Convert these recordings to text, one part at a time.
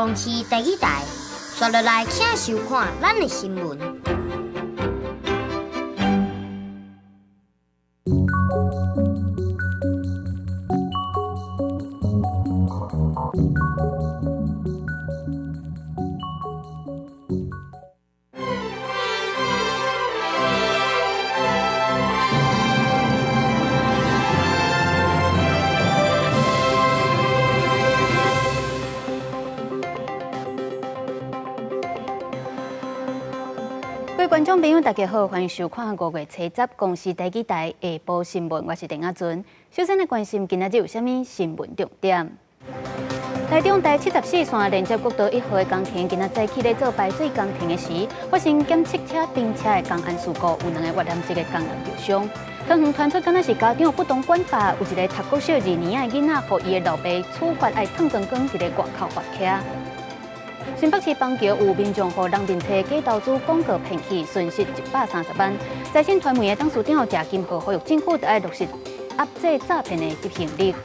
公視台語台，刷落來請收看咱的新聞。各位觀眾朋友，大家好，歡迎收看五月初十公視台語台下晡新聞，我是鄧阿尊。首先來關心今仔日有啥物新聞重點。台中台74線連接國道1號的工程，今仔早起咧做排水工程的時，發生檢測車並車的工安事故，有兩个越南籍的工人受傷。桃園傳出敢若是家長不當管教，有一个讀國小二年的囡仔，予伊的老爸處罰愛褪光光佇咧外口罰徛。新北市板橋有民眾予人面冊假投資廣告騙去，損失130萬。財新傳媒的董事長謝金河呼籲政府著愛落實遏制詐騙的執行力。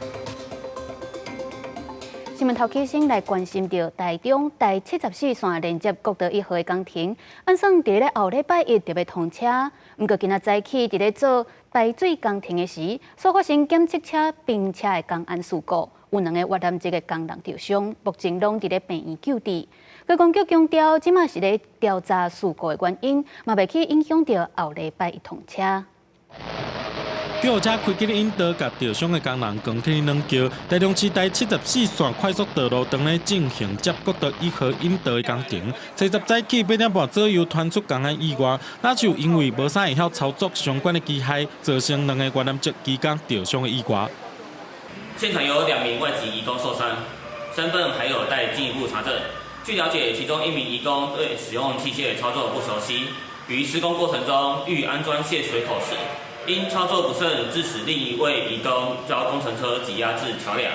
新聞頭起先來關心著台中台74線連接國道1號的工程，按算佇咧後禮拜一就欲通車，毋過今仔早起佇咧做排水工程的時，所發生檢測車並車的工安事故，有兩个越南籍的工人受傷，目前攏佇咧病院救治。觀光局強調，這馬是咧調查事故的原因，嘛袂去影響著後禮拜一通車。救護車開去引導，共受傷的工人扛去軟轎。台中市台74線快速道路當咧進行接國道1號引導的工程，初十早起8點半左右傳出工安意外，那就因為無啥會曉操作相關的機械，造成兩个越南籍機工受傷的意外。現場有兩名外籍移工受傷，身份還有待進一步查證。據了解，其中一名移工對使用器械操作不熟悉，於施工過程中欲安裝泄水口時，因操作不慎，致使另一位移工遭工程車擠壓至橋梁。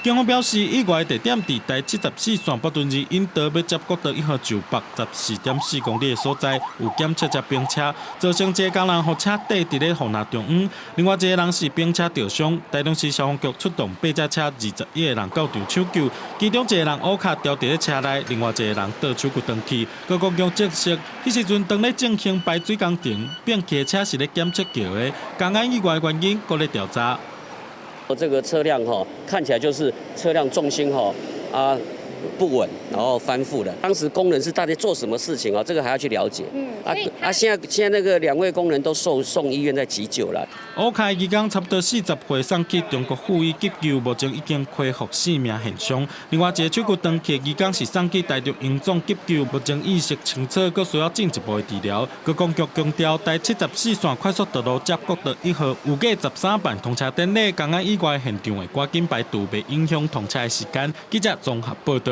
警方表示，意外地點佇台74線北屯二引導欲接國道1號就北14.4公里的所在，有檢測車並車，造成一个工人予車綴佇咧護欄中央，另外一个人是並車受傷。台中市消防局出動八架車，21个人到場搶救，其中一个人烏跤掉佇咧車內，另外一个人倒手骨斷去。觀光局證實，彼時陣當咧進行排水工程，變汽車是咧檢測橋的，工安意外原因閣咧調查。這個車輛哈，看起來就是車輛重心哈啊不穩，然後翻覆的。當時工人是到底做什麼事情啊？這個還要去了解。現在那個兩位工人都送醫院在急救了。烏跤移工差不多40歲，送去中國附醫急救，目前已經恢復生命現象。另外一個手骨斷去移工是送去台中榮總急救，目前意識清楚，閣需要進一步的治療。觀光局強調，台74線快速道路接國道1號預計13辦通車典禮，工安意外現場會趕緊排除，袂影響通車的時間。記者綜合報導。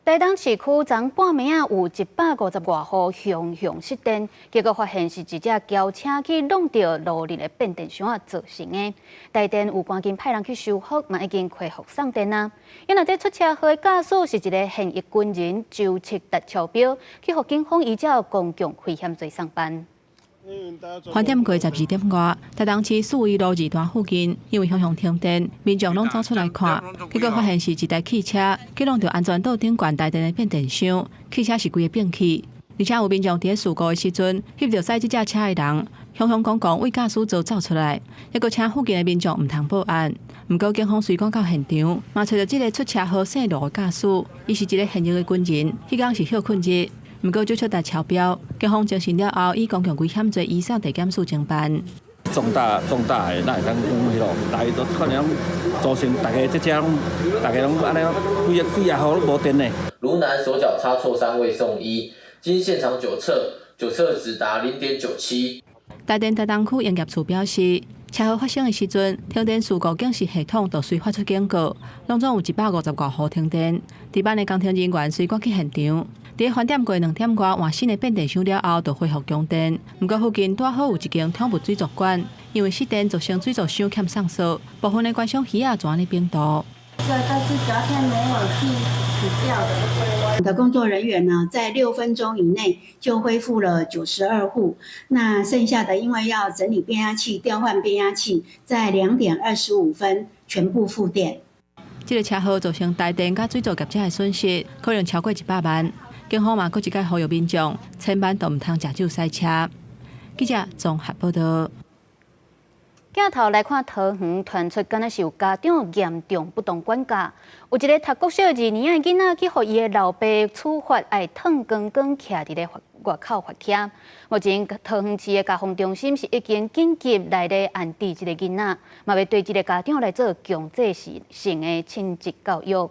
台東市區昨半暝仔有150外戶雄雄失電，結果發現是一隻轎車去挵著路裡的變電箱仔造成的。台電有趕緊派人去修復，嘛已經恢復送電啊。因為這出車禍的駕駛是一个現役軍人周徹達超標，去予警方依照公共危險罪送辦。翻點過12點外，台東市四維路二段附近，因為雄雄停電，民眾攏走出來看，結果發現是一台汽車去挵著安全島頂懸台電的變電箱，汽車是規个變去，而且有民眾佇咧事故的時陣翕著駛這隻車的人，雄雄講講為駕駛座走出來，猶閣請附近的民眾毋通報案。毋過警方隨趕到現場，嘛揣著這个出車禍姓羅的駕駛，伊是一个現役的軍人，彼工是歇睏日。毋過酒測達超標，警方偵訊了後，以公共危險罪移送地檢署偵辦。重大重大的，哪會當講彼囉，大家都可能造成大家這遮攏，大家攏按呢幾仔幾仔戶攏無電呢。盧男手腳擦挫傷未送醫，經現場酒測，酒測值達0.97。台電台東區營業處表示，車禍發生的時陣，停電事故警示系統就隨發出警告，攏總有150外戶停電。值班的工程人員隨趕去現場。佇翻點過2點外換新的變電箱了後，就恢復供電。毋過附近拄好有一間桶物水族館，因為失電造成水族箱欠送水，部分的觀賞魚仔就按呢病倒。但是昨天沒有去死掉的。的工作人員呢，在6分鐘以內就恢復了92戶，那剩下的因為要整理變壓器、調換變壓器，在2點25分全部復電。這个車禍造成台電佮水道業者的損失，可能超過100萬。警方嘛，閣一擺呼籲民眾，千萬都毋通食酒駛車。記者綜合報道。鏡頭來看桃園傳出，敢若是有家長嚴重不當管教，有一个讀國小二年的囡仔去予伊的老爸處罰，愛脫光光徛佇咧外口罰徛。目前桃園市的家防中心是已經緊急來咧安置這个囡仔，嘛欲對這个家長來做強制性的親職教育。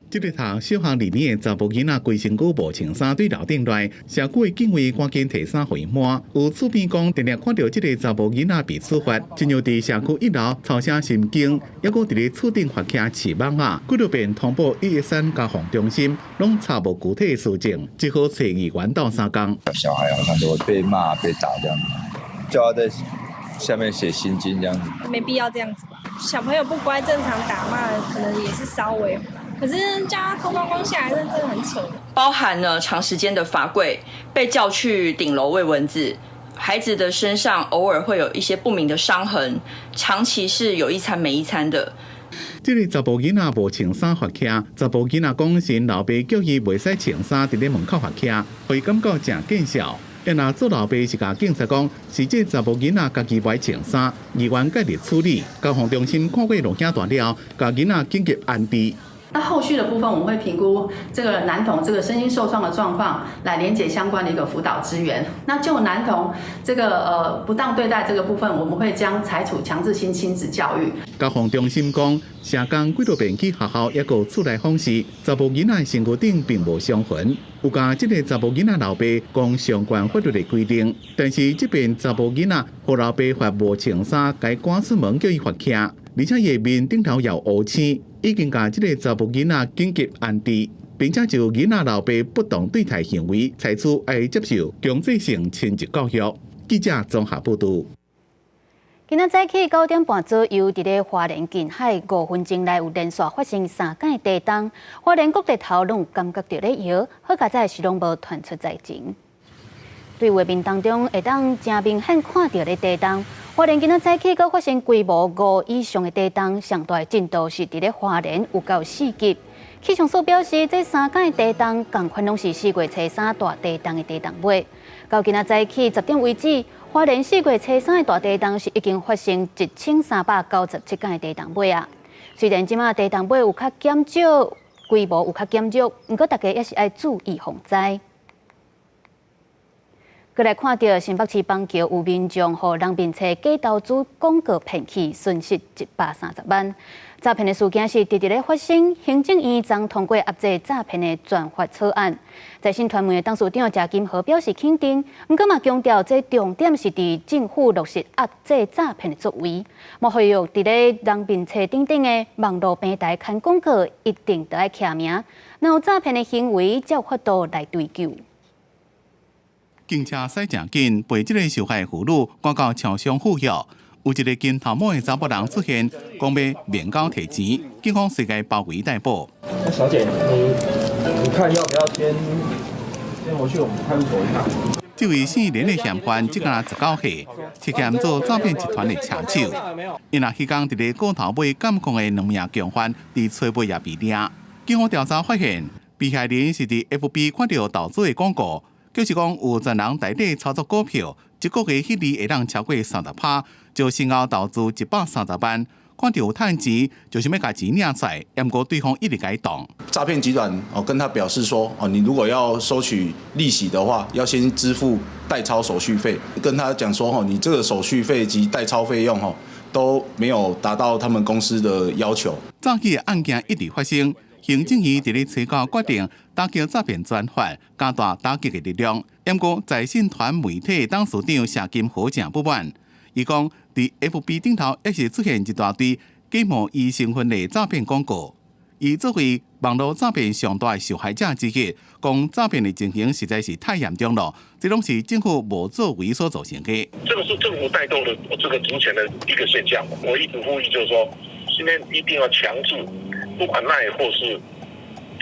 這个讀小學二年的查埔囡仔，規身軀無穿衫對樓頂來，社區的警衛趕緊提衫予伊摸。有厝邊講，定定看著這个查埔囡仔被處罰，親像佇社區一樓吵聲心驚，猶閣佇咧厝頂罰徛飼蠓仔，幾落遍通報113家防中心，攏查無具體的事證，只好揣議員鬥相共。小孩好像都會被罵、被打這樣子，叫他在下面寫心經這樣子。沒必要這樣子吧？小朋友不乖，正常打罵可能也是稍微。可是叫他脫光光下來，真的很扯。包含了長時間的罰跪，被叫去頂樓餵蚊子，孩子的身上偶爾會有一些不明的傷痕，長期是有一餐沒一餐的。這个查埔囡仔無穿衫罰徛，查埔囡仔講是老爸叫伊袂使穿衫佇咧門口罰徛，予伊感覺誠見笑。然後做老爸是共警察講，是這查埔囡仔家己無愛穿衫，議員介入處理。家防中心看過錄影帶了，共囡仔緊急安置。那後續的部分，我們會評估這個男童這個身心受創的狀況，來連結相關的一個輔導資源。那就男童這個不當對待這個部分，我們會將採取強制性親職教育。家防中心講，社工幾落遍去學校，抑閣厝內訪視，查埔囡仔身軀頂並無傷痕，有共這个查埔囡仔老爸講相關法律的規定。但是這邊查埔囡仔予老爸罰無穿衫，共趕出門叫伊罰徛，而且伊面頂頭有烏青。已經共這个查埔囡仔緊急安置，並且就囡仔老爸不當對待行為，採取愛接受強制性親職教育。記者綜合報道。今仔早起9點半左右，佇咧花蓮近海5分鐘內有連續發生三擺地動，花蓮各地頭攏有感覺著咧搖，好佳哉是攏無傳出災情。對畫面當中會當誠明顯看著咧地動，花蓮今仔早起閣發生規模5以上的地動，上大的震度是佇咧花蓮有夠4級。氣象署表示，這三擺地動仝款攏是4月初3大地動的地動尾。到今仔早起10點為止，花蓮4月初3的大地動是已經發生1397擺地動尾啊。雖然這擺地動尾有較減少，規模有較減弱，毋過大家猶是愛注意防災。閣來看著新北市板橋有民眾予人面冊假投資廣告騙去，損失130萬。詐騙的事件是直直咧發生，行政院昨通過遏制詐騙的專法草案。財新傳媒的董事長謝金河表示肯定，毋過嘛強調，這重點是佇政府落實遏制詐騙的作為，嘛呼籲佇咧人面冊等等的網路平台刊廣告，一定著愛簽名，若有詐騙的行為，才有法度來追究。警車駛誠緊，陪這个受害婦女趕到超商赴約。有一个金頭毛的查某人出現，講欲面交提錢，警方隨共包圍逮捕。那小姐，你看要不要先回去我們派出所一趟？這位姓連的嫌犯，這敢19歲，涉嫌做詐騙集團的車手。伊若彼工佇咧股頭尾監控的兩名共犯，佇吹尾也被掠。警方調查發現，被害人是佇 FB 看著投資的廣告。就是講有專人代理操作股票，一個月獲利會當超過30%，就先後投資130萬，看著有趁錢，就想欲共錢領出來，毋過對方一直共伊擋。詐騙集團哦，跟他表示說哦，你如果要收取利息的話，要先支付代操手續費。跟他講說哦，你這個手續費及代操費用哦，都沒有達到他們公司的要求。詐欺的案件一直發生。行政院佇咧初九決定打擊詐騙專法，加大打擊的力量。毋過財信團媒體董事長謝金河誠不滿，伊講佇 FB 頂頭猶是出現一大堆假冒伊身份的詐騙廣告。伊作為網路詐騙上大的受害者之一，講詐騙的情形實在是太嚴重了，這攏是政府無作為所造成的。這個是政府帶動的這個金錢的一個現象。我一直呼籲，就是說，今天一定要強制，不管 LINE 或是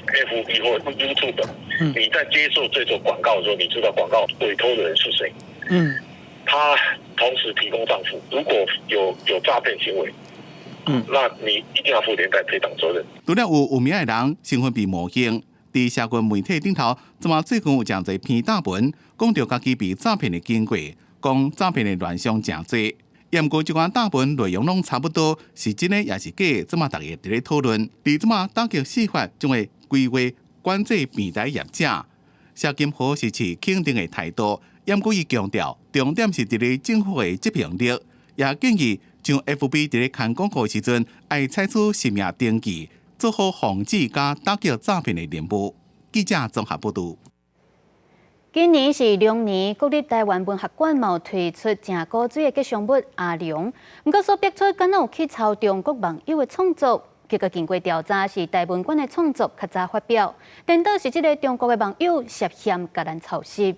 FB 或 YouTube，你在接受這種廣告的時候，你知道廣告委託的人是誰？他同時提供賬戶，如果有詐騙行為，那你一定要負連帶賠償責任。除了有有名的人身份被冒用，佇社群媒體頂頭，這馬最近有誠濟篇貼文，講著家己被詐騙的經過，講詐騙的亂象誠濟。毋過這款貼文內容攏差不多，是真的抑是假的？這馬大家佇咧討論。佇這馬打擊司法將會規劃管制平台業者，謝金河是持肯定的態度，毋過伊強調，重點是佇咧政府的執行力，也建議像 FB 佇咧刊廣告時陣，愛採取實名登記，做好防止佮打擊詐騙的任務。記者綜合報導。今年是龍年，國立臺灣文學館嘛有推出誠古錐的吉祥物阿龍，毋過所逼出敢若有去抄中國網友的創作，結果經過調查是臺文館的創作較早發表，顛倒是這个中國的網友涉嫌共咱抄襲。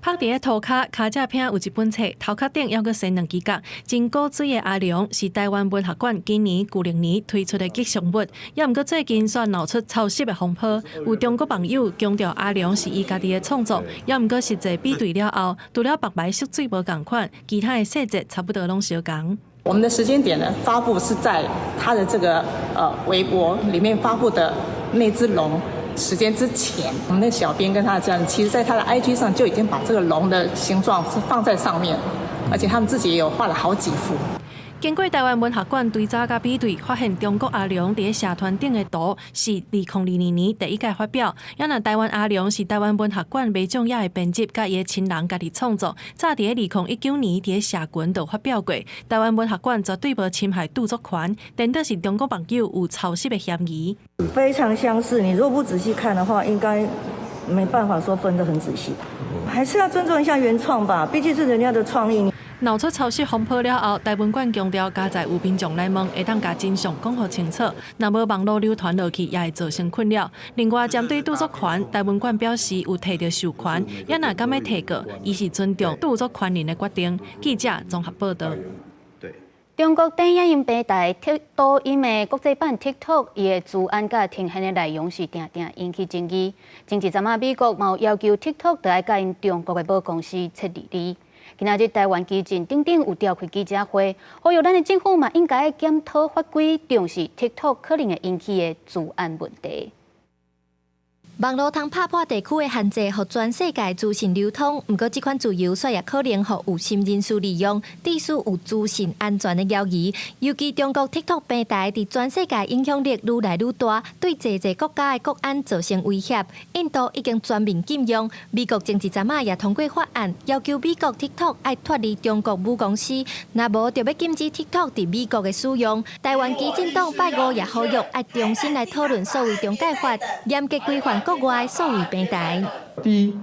拍佇咧塗跤，跤脊坪有一本冊，頭殼頂猶閣生兩支角，真古錐的阿龍是臺灣文學館今年舊曆年推出的吉祥物，猶毋過最近煞鬧出抄襲的風波，有中國網友強調阿龍是伊家己的創作，猶毋過實際比對了後，除了目眉色水無仝款，其他的細節差不多攏相仝。我們的時間點呢，發布是在他的這個微博裡面發布的那隻龍。時間之前，我們的小編跟他的家人，其實在他的 IG 上就已經把這個龍的形狀是放在上面，而且他們自己也有畫了好幾幅。經過臺灣文學館追查佮比對，發現中國阿龍佇咧社團頂的圖是2022年第一屆發表。猶若臺灣阿龍是臺灣文學館梅將雅的編輯，佮伊的親人家己創作，早佇咧2019年佇咧社群就發表過。臺灣文學館絕對無侵害著作權，顛倒是中國網友有抄襲的嫌疑。非常相似，你如果不仔細看的話，應該沒辦法說分得很仔細，還是要尊重一下原創吧，畢竟是人家的創意。鬧出抄襲風波了後，臺文館強調，佳哉有民眾來問，會當共真相講予清楚。若無網路流傳落去，也會造成困擾。另外，針對著作權，臺文館表示有提著授權，猶若敢欲提告，伊是尊重著作權人的決定。記者綜合報導。中國電影平台抖音的國際版 TikTok，伊的資安佮呈現的內容是定定引起爭議。前一陣仔，美國嘛有要求 TikTok 著愛佮𪜶中國的母公司切二厘。今仔日臺灣基進等等有召開記者會，呼籲咱的政府嘛應該檢討法規，重視 TikTok 可能會引起的資安問題。網路通拍破地區的限制，予全世界資訊流通。毋過，這款自由，煞也可能予有心人士利用，致使有資訊安全的疑慮。尤其中國 TikTok 平台佇全世界影響力愈來愈大，對濟濟國家的國安造成威脅。印度已經全面禁用，美國前一陣仔也通過法案，要求美國 TikTok 愛脫離中國母公司，若無就欲禁止 TikTok 佇美國的使用。臺灣基進黨拜五也呼籲愛重新來討論數位中介法，嚴格規範國外數位平台。第一，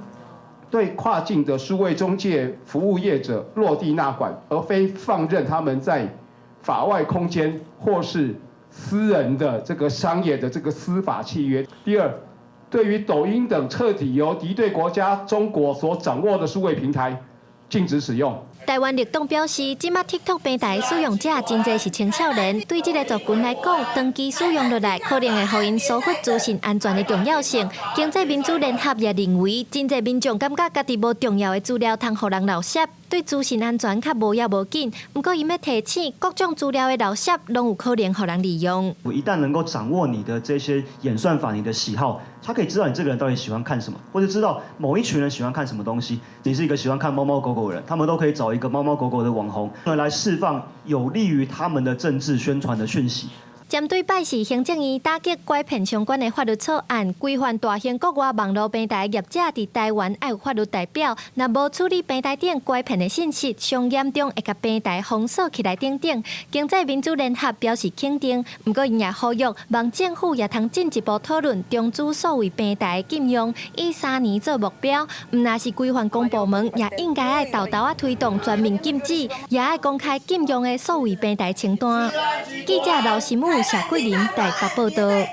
對跨境的數位中介服務業者落地納管，而非放任他們在法外空間或是私人的這個商業的這個司法契約。第二，對於抖音等徹底由敵對國家中國所掌握的數位平台，禁止使用。臺灣綠黨表示，這馬 TikTok 平台使用者真濟是青少年，對這個族群來講，長期使用落來，可能會予𪜶疏忽資訊安全的重要性。經濟民主聯合也認為，真濟民眾感覺家己無重要的資料通予人漏攝，對資訊安全較無要無緊。毋過，𪜶欲提醒，各種資料的漏攝攏有可能予人利用。我一旦能夠掌握你的這些演算法，你的喜好，他可以知道你這個人到底喜歡看什麼，或者知道某一群人喜歡看什麼東西。你是一個喜歡看貓貓狗狗的人，他們都可以找一個貓貓狗狗的網紅來釋放有利於他們的政治宣傳的訊息。針對拜四行政院打擊拐騙相關的法律草案，規範大型國外網路平台業者佇臺灣愛有法律代表，若無處理平台頂拐騙的信息，上嚴重會共平台封鎖起來等等。經濟民主聯合表示肯定，毋過𪜶也呼籲，望政府也通進一步討論終止數位平台禁用，以3年做目標。毋但是規範公部門，也應該愛沓沓仔推動全面禁止，也愛公開禁用的數位平台清單。記者劉新武、謝桂林台北報導。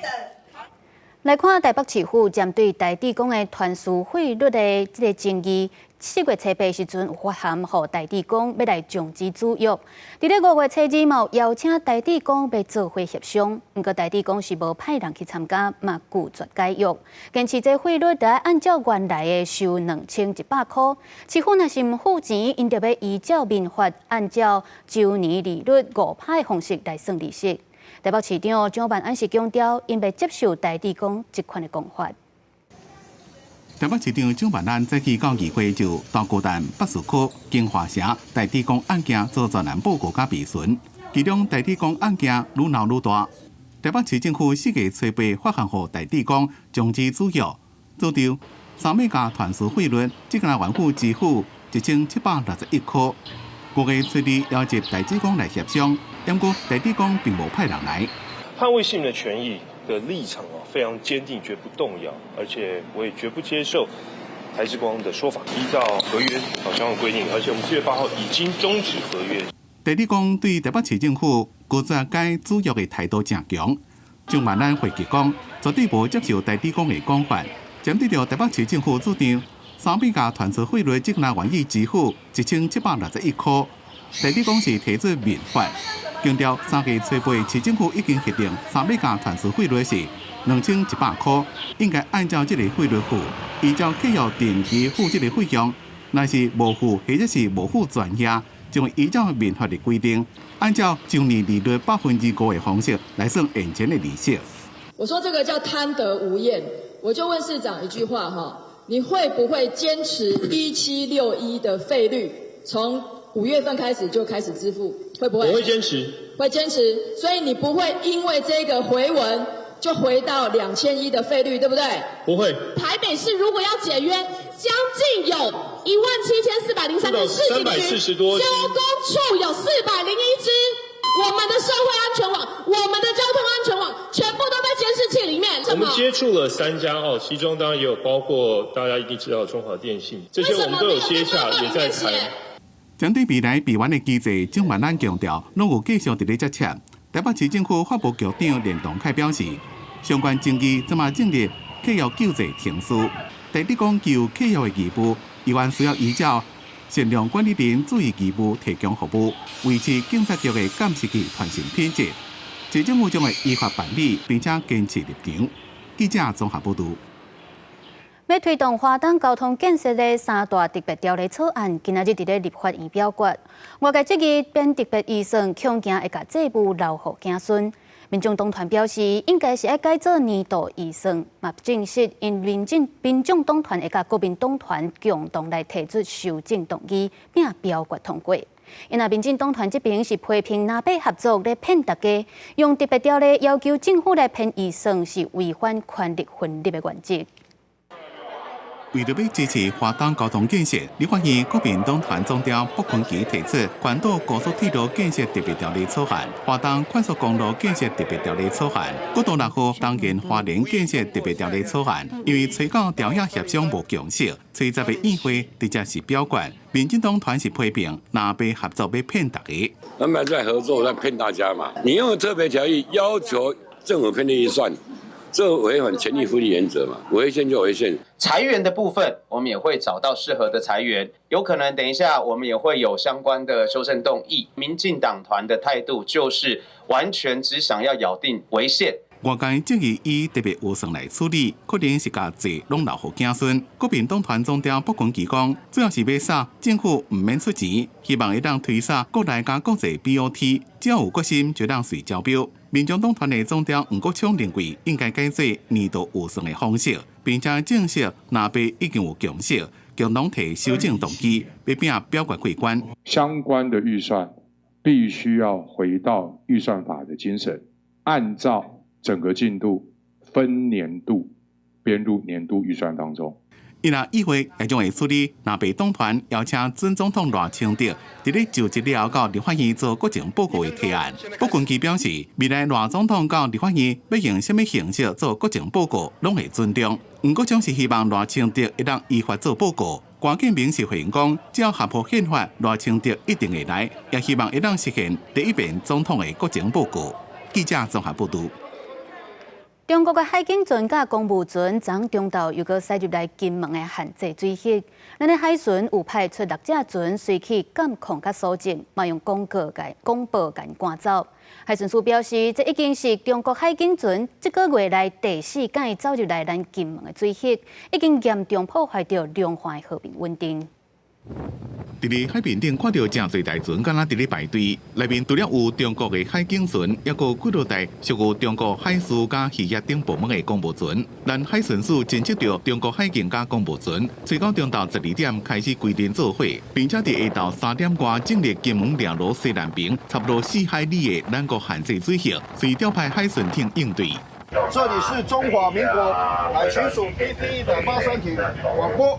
來看台北市府針對台智光的傳輸費率的這個爭議，4月初8時陣有發函予台智光欲來終止租約。佇咧5月初2嘛有邀請台智光欲做伙協商，毋過台智光是無派人去參加，嘛拒絕解約，堅持這費率著愛按照原來的收2100箍。市府若是毋付錢，𪜶著欲依照民法，按照周年利率5%的方式來算利息。台北市長蔣萬安是強調，𪜶袂接受台智光這款的講法。台北市長蔣萬安早起到議會就大巨蛋、北市區、京華城台智光案件做專案報告佮備詢，其中台智光案件愈鬧愈大。台北市政府4月初8發函予台智光終止租約，主張三碼加傳輸費率，這個願付支付1761箍。5月初2邀集台智光來協商，毋過台智光並無派人來。捍衛市民的權益的立場啊，非常堅定，絕不動搖，而且我也絕不接受台智光的說法。依照合約好相關規定，而且我們4月8號已經終止合約。台智光對台北市政府拒絕解租約的態度誠強，蔣萬安回擊講，絕對無接受台智光的講法。針對著台北市政府主張三筆加傳輸費率，只若願意支付1761箍。台智光是提出民法，強調3月初8市政府已經核定三碼加傳輸費率是2100箍，應該按照這個費率付，依照契約定期付這個費用。若是無付或者是無付全額，就會依照民法的規定，按照周年利率5%的方式來算現錢的利息。我說這個叫貪得無厭，我就問市長一句話哈，你會不會堅持1761的費率，從5月份開始就開始支付，會不會？我會堅持，會堅持，所以你不會因為這個回文就回到2100的費率，對不對？不會。台北市如果要解約，將近有17403只市警局，鳩公處有401只，我們的社會安全網、我們的交通安全網，全部都在監視器裡面。我們接觸了3家哦，其中當然也有包括大家一定知道中華電信，這些我們都有接洽，也在談。針對未來備援的機制，蔣萬安強調，攏有繼續佇咧接洽。台北市政府法務局長連棟凱表示，相關爭議這馬進入契約救濟程序。台智光有契約的義務，依然需要依照善良管理人注意義務提供服務，維持警察局的監視器傳訊品質。市政府將會依法辦理，並且堅持立場。記者綜合報導。欲推動花東交通建設的三大特別條例草案，今仔日佇咧立法院表決。外界質疑編特別預算，恐驚會共債務留予子孫。民眾黨團表示，應該是愛改做年度預算，嘛證實𪜶民眾黨團會佮國民黨團共同來提出修正動議，並表決通過。因為民進黨團這邊是批評藍白合作咧騙大家，用特別條例要求政府來編預算，是違反權力分立的原則。為著欲支持花東交通建設，立法院國民黨團總召傅崐萁提出環島高速鐵路建設特別條例草案、花東快速公路建設特別條例草案、國道6號東延花蓮建設特別條例草案。因為催到朝野協商無共識，初十的院會直接是表決。民進黨團是批評藍白合作欲騙大家。他們在合作在騙大家嘛？你用特別條例要求政府編列預算。這違反權力分立原則嘛？違憲就違憲。裁員的部分，我們也會找到適合的裁員，有可能等一下我們也會有相關的修正動議。民進黨團的態度就是完全只想要咬定違憲。外界質疑以特別預算來處理，可能是共債攏留予子孫。國民黨團總召傅崐萁講，主要是欲捎政府毋免出錢，希望會當推捒國內佮國際 BOT，只要有決心就當隨招標。民眾黨團的總召黃國昌認為，應該改做年度預算的方式，並且證實藍白已經有共識，共同提修正動議，欲拼表決過關。相關的預算必須要回到預算法的精神，按照整個進度分年度編入年度預算當中。伊若議會也將會處理藍白黨團邀請準總統賴清德佇咧就職了後到立法院做國情報告的提案。傅崐萁表示，未來賴總統到立法院欲用啥物形式做國情報告，攏會尊重。黃國昌是希望賴清德會當依法做報告。關建明是回應講，只要合乎憲法，賴清德一定會來，也希望會當實現第一遍總統的國情報告。記者綜合報導。中國的海警船佮公務船昨中晝又閣駛入來金門的限制水域，咱的海巡有派出六隻船隨去監控佮搜證，嘛用廣播共𪜶趕走。海巡署表示，這已經是中國海警船這個月來第四擺走入來咱金門的水域，已經嚴重破壞著兩岸和平穩定。佇咧海面頂看著誠濟台船，敢若佇咧排隊。內面除了有中國的海警船，抑閣幾落台屬於中國海事佮漁業等部門的公務船。咱海巡署偵測著中國海警佮公務船，初九中晝12點開始規陣做伙，並且佇下晝3點外進入金門掠羅西南爿差不多4海里的咱國限制水域，隨調派海巡艇應對。這裡是中華民國海巡署 PP 183艇廣播。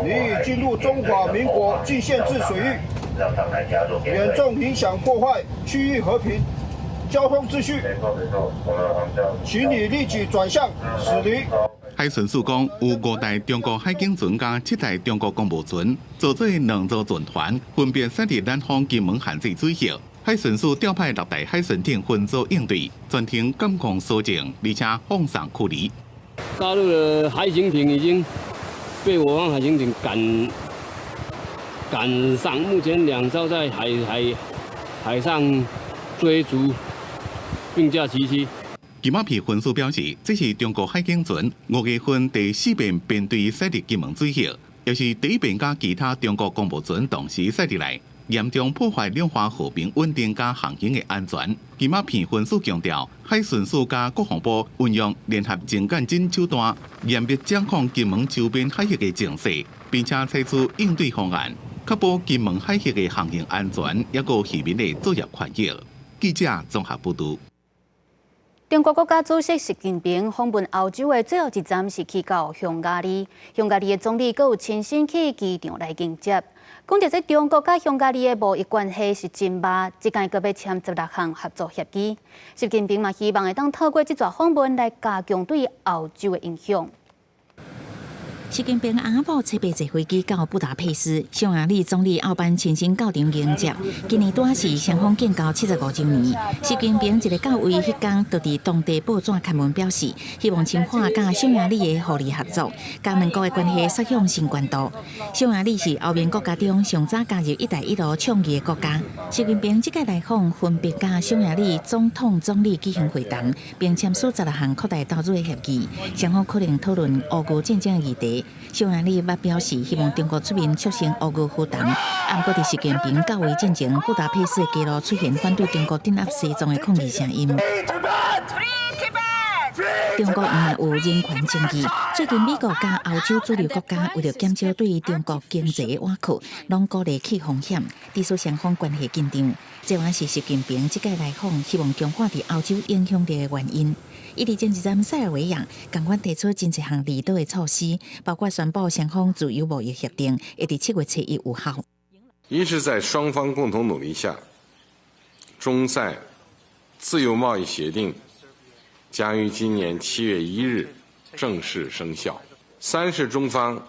你已進入中華民國禁限制水域，嚴重影響破壞區域和平、交通秩序，請你立即轉向駛離。海巡署講，有五台中國海警船佮七台中國公務船，組做兩組船團，分別駛入咱方金門限制水域。海巡署調派六台海巡艇分組應對，全程監控搜證，而且放送驅離。大陸的海警艇已經被我方海巡艇趕上，目前兩艘在海上追逐，並駕齊驅。金馬皮分署表示，這是中國海警船5月份第四遍編隊駛入金門水域，也是第一遍佮其他中國公務船同時駛入來，嚴重破壞兩岸和平穩定佮航行的安全。金馬片分署強調，海巡署佮國防部運用聯合偵檢偵手段，嚴密掌控金門周邊海域的情勢，並且採取應對方案，確保金門海域的航行安全，抑閣漁民的作業權益。記者綜合報導。中國國家主席習近平訪問歐洲的最後一站是去到匈牙利，匈牙利的總理閣有親身去機場來迎接。講著這中國佮匈牙利的貿易關係是真密，這擺閣欲簽16項合作協議。習近平嘛希望會當透過這逝訪問來加強對歐洲的影響。習近平下晡初八坐飛機到布達佩斯，匈牙利總理奧班親身到場迎接。今年拄仔是雙方建交75週年。習近平一个到位，彼工就佇當地報紙刊文表示，希望深化佮匈牙利的互利合作，將兩國的關係推向新高度。匈牙利是歐盟國家中上早加入“一帶一路”倡議的國家。習近平這擺來訪，分別佮匈牙利總統、總理舉行會談，並簽署16項擴大投資的協議，雙方可能討論烏俄戰爭的議題。匈牙利捌表示希望中國出面促成烏俄和談，毋過佇習近平到位進前，布達佩斯的街路出現反對中國鎮壓西藏的抗議聲音。中國嘛有人權爭議，最近美國佮歐洲主流國家為著減少對中國經濟的倚靠，攏鼓勵去風險，致使雙方關係緊張。這也是習近平這擺來訪，希望強化佇歐洲影響力的原因。伊佇前一站塞爾維亞，仝款提出真濟項利倒的措施，包括宣布雙方自由貿易協定會佇7月初一有效。一是在雙方共同努力下，中塞自由貿易協定將於今年7月1日正式生效。三是中方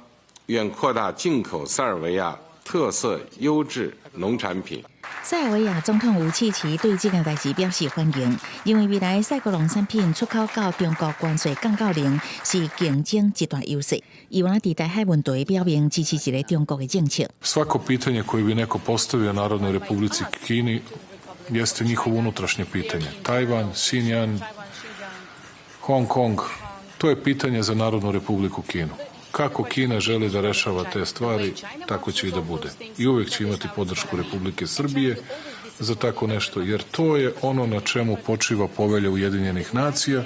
願擴大進口塞爾維亞特色優質農產品。塞爾維亞總統武契奇對這件代誌表示歡迎，認為未來塞國農產品出口到中國關稅降到零是競爭一大優勢。伊嘛佇台海問題表明支持一個中國的政策。 Svako pitanje koje bi neko postavio Narodnoj Republici Kini jeste njihovo unutrašnje pitanje. Tajvan, Xinjiang, Hong Kong, to je pitanje za Narodnu Republiku Kinu. Kako Kina želi da rešava te stvari, tako će i da bude. I uvek će imati podršku Republike Srbije za tako nešto, jer to je ono na čemu počiva povelja Ujedinjenih nacija.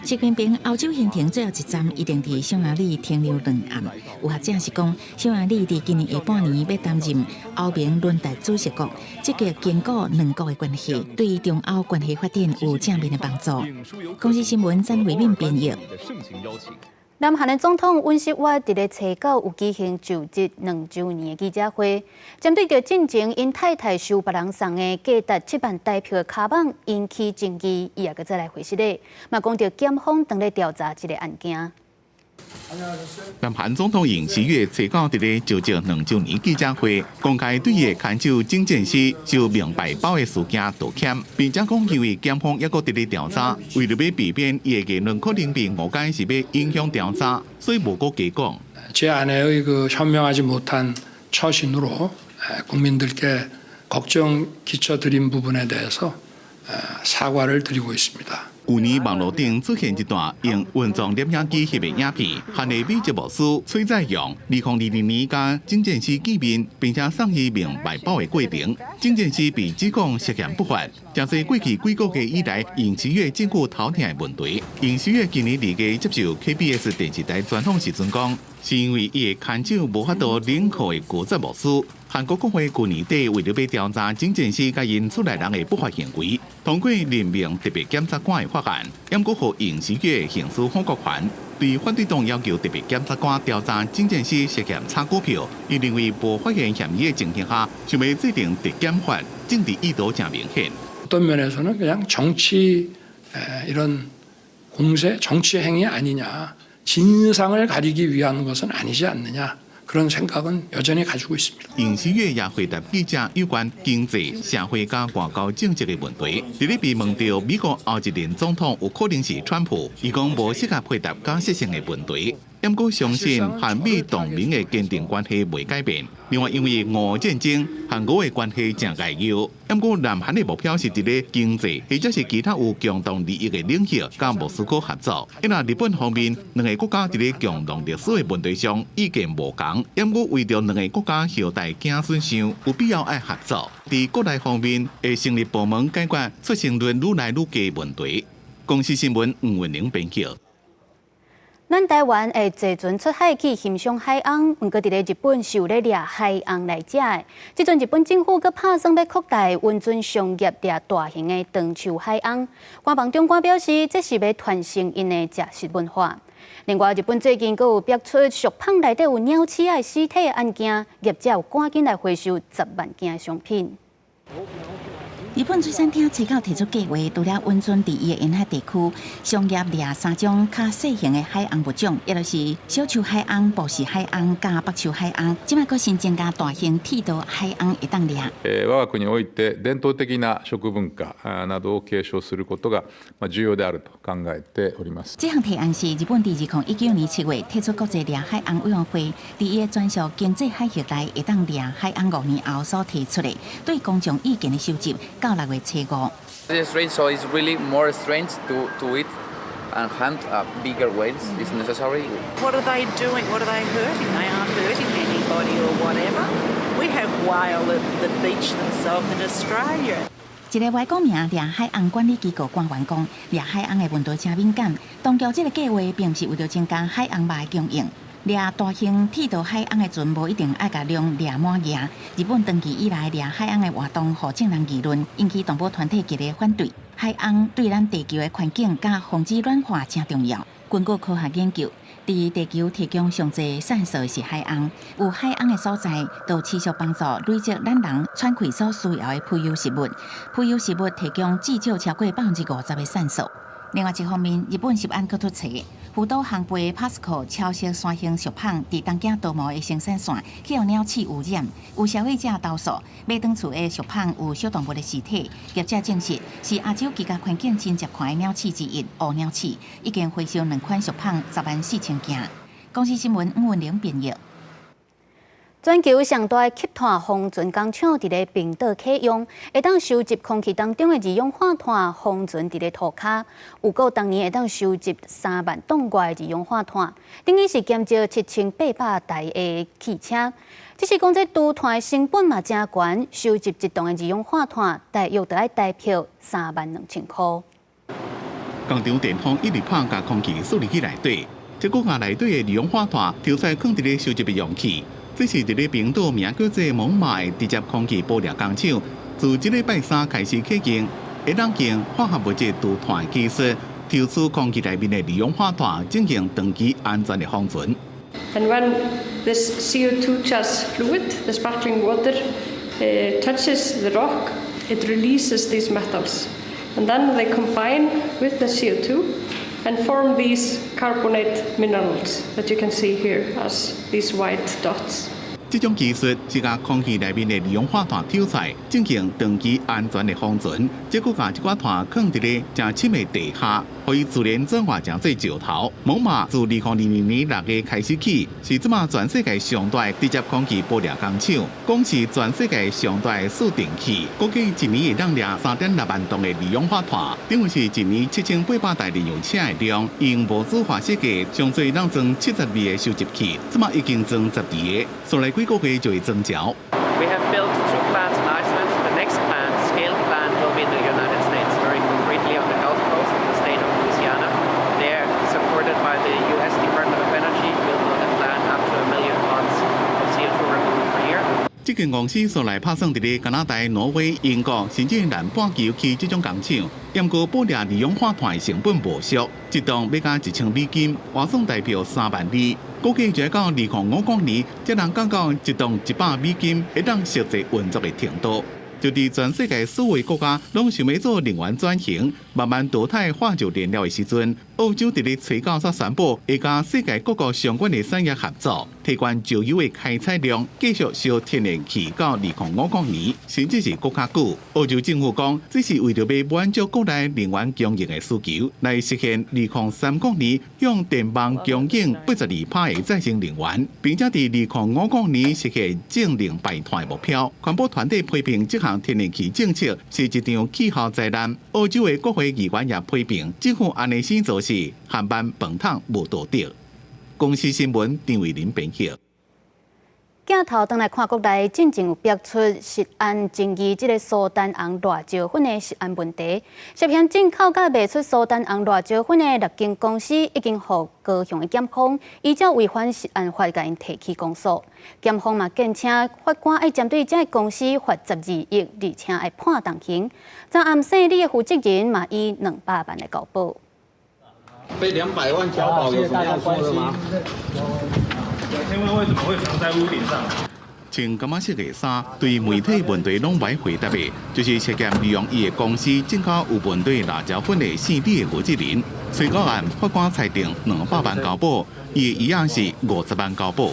習近平歐洲行程最後一站一定佇匈牙利停留兩暗。有學者是講，匈牙利佇今年下半年欲擔任歐盟輪值主席國，積極堅固兩國的關係，對中歐關係發展有正面的幫助。公視新聞曾慧敏編譯。南韓的總統尹錫悅佇咧初九有舉行就職2週年的記者會，針對著進前𪜶太太收別人送的價值7萬台票的跤蠓引起爭議，伊也閣再來回釋咧，嘛講著檢方正咧調查這个案件。南韓總統尹錫悅初九佇咧召集2週年記者會，公開對伊的牽手鍾建熙收名牌包的事件道歉，並且講因為檢方猶閣佇咧調查，為著欲避免伊的言論可能被誤解是欲影響調查，所以無閣加講。 제 아내의 그 현명하지 못한 처신으로 국민들께 걱정 끼쳐드린 부분에 대해서 사과를 드리고 있습니다. 舊年網路頂出現一段用雲裝攝影機翕的影片，韓裔美籍牧師崔在容，2022年佮鍾建熙見面，並且送伊名牌包的過程，鍾建熙被指控涉嫌不法。誠濟過去幾個月以來，尹錫悅政府頭痛的問題。尹錫悅今年2月接受 KBS 電視台專訪時陣講，是因為伊的牽手無法度認可的高職牧師。韓國國會舊年底為著欲調查鍾建熙佮𪜶厝內人的不法行為，通過任命特別檢察官的法案，毋過予尹錫悅行使否決權。對反對黨要求特別檢察官調查鍾建熙涉嫌炒股票，伊認為無發現嫌疑的情形下，想欲制定特檢法，政治意圖誠明顯。 어떤 면에서는 그냥 정치 이런 공세, 정치 행위 아니냐, 진상을 가리기 위한 것은 아니지 않느냐 그런 생각은 여전히 가지고 있습니다. 尹錫悅也回答記者有關經濟、社會佮外交政策的問題。佇咧被問著美國後一任總統有可能是川普，伊講無適合回答假設性的問題。毋過相信韓美同盟的堅定關係袂改變。另外，因為俄烏戰爭，韓俄的關係誠緊要。毋過南韓的目標是佇咧經濟或者是其他有共同利益的領域，佮莫斯科合作。若日本方面，兩个國家佇咧共同歷史的問題上意見無仝，毋過為著兩个國家後代子孫想，有必要愛合作。佇國內方面，會成立部門解決出生率愈來愈低問題。公視新聞吳文玲編輯。咱台灣會坐船出海去欣賞海鰪，毋過佇咧日本是有咧掠海鰪來食的。這陣日本政府閣拍算欲擴大溫泉商業掠大型的長壽海鰪。官房長官表示，這是欲傳承𪜶的食食文化。另外，日本最近閣有爆出熟麭內底有鳥鼠仔屍體的案件，業者有趕緊來回收10萬件商品。日本水產廳初九提出計畫，除了溫泉佇伊的沿海地區，商業掠三種較細型的海鰪物種，也就是小樹海鰪、布氏海鰪、佮北樹海鰪。這擺閣新增加大型剃刀海鰪會當掠。我が國において伝統的な食文化などを継承することが重要であると考えております。這項提案是日本佇2019年7月提出國際掠海鰪委員會，佇伊的專屬經濟海域內會當掠海鰪5年後所提出的，對公眾意見的收集。到6月初五。 It's strange, so it's really more strange to eat and hunt bigger whales. It's necessary. What are they doing? What are they hurting? They aren't hurting anybody or whatever. We have whale that beach themselves in Australia. 一个外國名掠海鰪管理機構官員講，掠海鰪的問題誠敏感，當局這个計畫並毋是為著增加海鰪肉的供應。掠大型剃刀海鰪的船無一定愛共量掠滿額。日本長期以來掠海鰪的活動，予眾人議論，引起動保團體激烈反對。海鰪對咱地球的環境佮防止暖化誠重要。根據科學研究，佇地球提供上濟酸素的是海鰪，有海鰪的所在，就持續幫助累積咱人喘氣所需要的浮游食物。浮游食物提供至少超過50%的酸素。另外一方面，日本食安閣出查，福島烘焙 Pasco 超色山杏熟麭佇東京多摩的生產線去予鳥鼠污染，有消費者投訴，買轉厝的熟麭有小動物的屍體，業者證實是亞洲居家環境真濟看的鳥鼠之一，烏鳥鼠，已經回收兩款熟麭10萬4千件。公視新聞吳文玲編譯。全球上大的吸碳封存工廠佇咧冰島啟用，會當收集空氣當中的二氧化碳，封存佇咧塗跤。預估逐年會當收集3萬噸外的二氧化碳，等於是減少7800台的汽車。只是講這除碳的成本嘛誠懸，收集一噸的二氧化碳，大約著愛台票3萬2千箍。工廠電風一直拍，共空氣輸入去內底，這閣共內底的二氧化碳抽出來囥佇咧收集的容器。這是佇咧冰島名叫做蒙馬的直接空氣捕掠工廠，自這禮拜三開始啟用，會當用化學物質除碳的技術，抽出空氣內面的二氧化碳，進行長期安全的封存。 And when this CO2 charged fluid, the sparkling water, touches the rock, it releases these metals. And then they combine with the CO2 and form these carbonate minerals that you can see here as these white dots. 這種技術是共空氣內面的二氧化碳抽出來，進行長期安全的封存，這閣共這寡碳囥佇咧誠深的地下，予伊自然轉化成做石頭。猛獁自2022年6月開始起，是這馬全世界上大的直接空氣剝掠工廠，講是全世界上大的釋電器，估計一年會當掠3.6萬噸的二氧化碳，等於是一年7800台燃油車的量。用模組化設計，上濟當裝72個收集器，這馬已經裝12個，紲來幾個月就會裝齊。 We have built two plants in Iceland. The next plant, scaled plant, will be in the United States, very concretely on the Gulf Coast in the state of Louisiana. There, supported by the U.S. Department of Energy, we'll build a plant up to 1 million tons of CO2 removal per year. 這間公司紲來拍算佇咧加拿大、挪威、英國，甚至南半球起這種工廠，毋過剝掠二氧化碳的成本無俗，一噸欲共1000美金，換算台幣3萬二。估計就到2050年，才能降到一噸100美金，會當實際運作的程度。就佇全世界所有國家攏想欲做能源轉型，慢慢淘汰化石燃料的時陣，澳洲佇咧吹九煞宣布，會佮世界各國相關的產業合作，提懸石油的開採量，繼續燒天然氣到2050年，甚至是閣較久。澳洲政府講，這是為著欲滿足國內能源供應的需求，來實現2030年向電網供應82%的再生能源，並且佇2050年實現淨零排碳的目標。環保團體批評這項天然氣政策是一場氣候災難。澳洲的國會議員也批評政府按呢生做事，含辦飯桶無道德。公視新聞張偉林編輯。鏡頭轉來看國內，進前有爆出食安爭議，這个蘇丹紅辣椒粉的食安問題，涉嫌進口佮賣出蘇丹紅辣椒粉的六間公司，已經予高雄的檢方依照違反食安法，共𪜶提起公訴。檢方嘛建請法官愛針對這个公司罰12億，而且愛判重刑。昨暗姓李的負責人嘛以200萬來交保。被200萬交保有什麼要說的嗎？請問為什麼會藏在屋頂上？穿柑仔色的衫，對媒體問題攏袂回答的，就是涉嫌利用伊的公司進口有問題辣椒粉的姓李的負責人。催告案法官裁定200萬交保，伊的余額是50萬交保。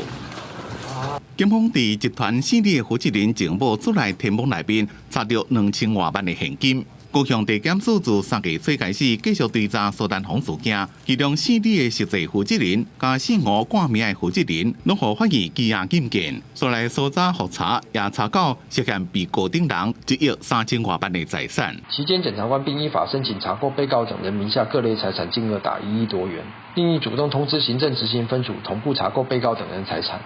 檢方佇集團姓李的負責人前某厝內天網內面查著2000外萬的現金。高雄地檢署自3月初開始繼續追查蘇丹紅事件，其中姓李的實際負責人佮姓吳掛名的負責人，攏予法院羈押禁見。紲來搜查複查，也查到涉嫌被告等人1億3000外萬的財產。期間，檢察官並依法申請查扣被告等人名下各類財產金額達1億多元，另亦主動通知行政執行分處同步查扣被告等人財產，